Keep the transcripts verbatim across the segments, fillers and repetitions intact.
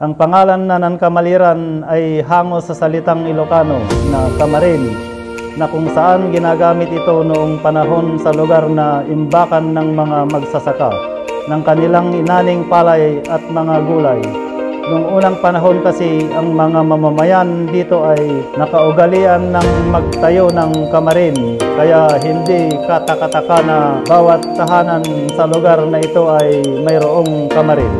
Ang pangalan na Nan Kamaliran ay hango sa salitang Ilocano na kamarin, na kung saan ginagamit ito noong panahon sa lugar na imbakan ng mga magsasaka ng kanilang inaning palay at mga gulay. Noong unang panahon kasi, ang mga mamamayan dito ay nakaugalian ng magtayo ng kamarin, kaya hindi katakataka na bawat tahanan sa lugar na ito ay mayroong kamarin.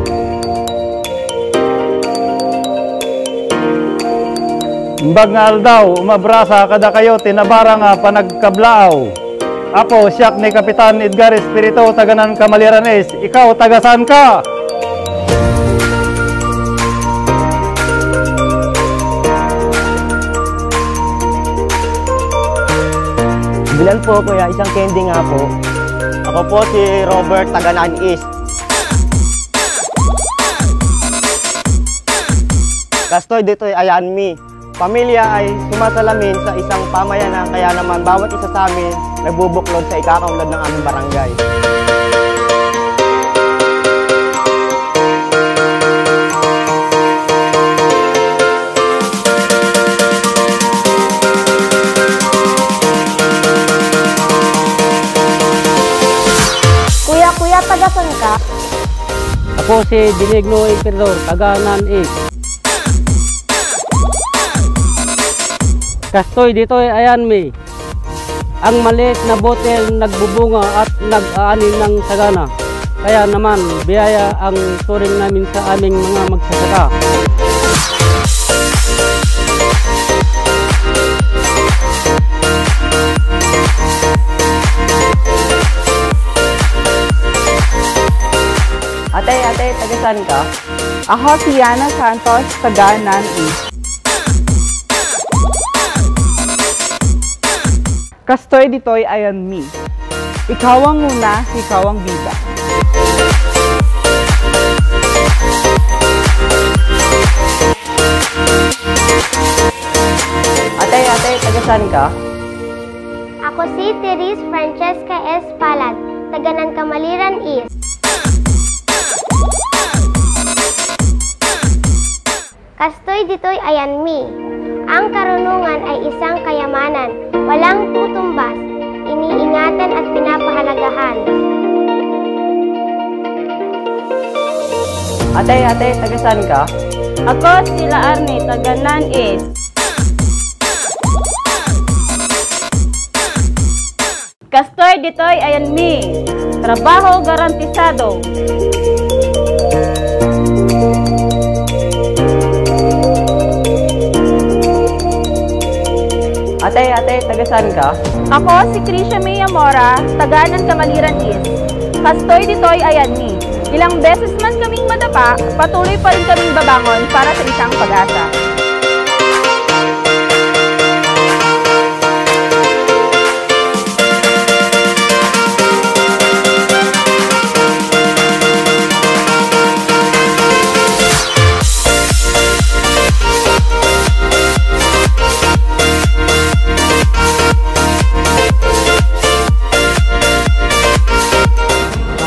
Imbag nga aldaw, umabrasa kadakayo ti nabara nga panagkablaaw. Apo, siak ni Kapitan Edgar Espiritu, taga Nan Kamaliran East. Ikaw, taga saan ka? Bilan po, kuya, isang candy nga po. Ako po si Robert, taga Nan East. Kastoy ditoy ayanmi. Pamilya ay sumasalamin sa isang pamayanan, kaya naman bawat isa sa amin nagbubuklod sa ikakaunlad ng aming barangay. Kuya, kuya, taga saan ka? Ako si Benigno Emperador, taga Nan East. Kastoy ditoy ayanmi. Ang maliit na botel nagbubunga at nag-aani ng sagana. Kaya naman, biyaya ang turing namin sa aming mga magsasaka. Ate, ate, taga saan ka? Ako si Yana Santos, taga Nan East. Kastoy ditoy ayanmi. Ikaw ang una, ikaw ang bida. Ate, ate, taga saan ka? Ako si Therese Francesca S. Palad, taga Nan Kamaliran East. Kastoy ditoy ayanmi. Ang karunungan ay isang kayamanan, walang tutumbas, iniingatan at pinapahalagahan. Ate, ate, taga saan ka? Ako sila Arnie, taga Nan East. Kastoy ditoy ayanmi. Trabaho garantisado. Ate, ate, taga saan ka? Ako si Krisha May Amora, taga Nan Kamaliran East. Kastoy ditoy ayanmi. Ilang beses man kaming madapa, patuloy pa rin kaming babangon para sa isang pag-asa.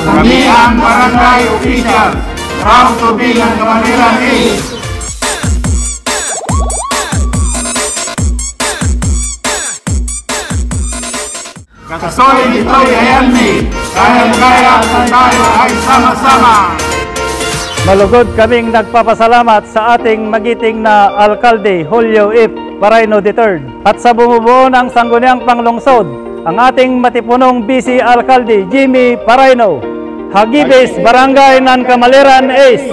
Kami ang barangay official. Proud to be Nan Kamaliran East. Kastoy ditoy ayanmi, kayang-kaya kung tayo ay sama-sama. Malugod kaming nagpapasalamat sa ating magiting na Alkalde, Julio F. Paraino the third, at sa bumubuo ng Sangguniang Panglungsod, ang ating matipunong Vice Alkalde, Jimmy Paraino, Hagibis, Barangay Nan Kamaliran East.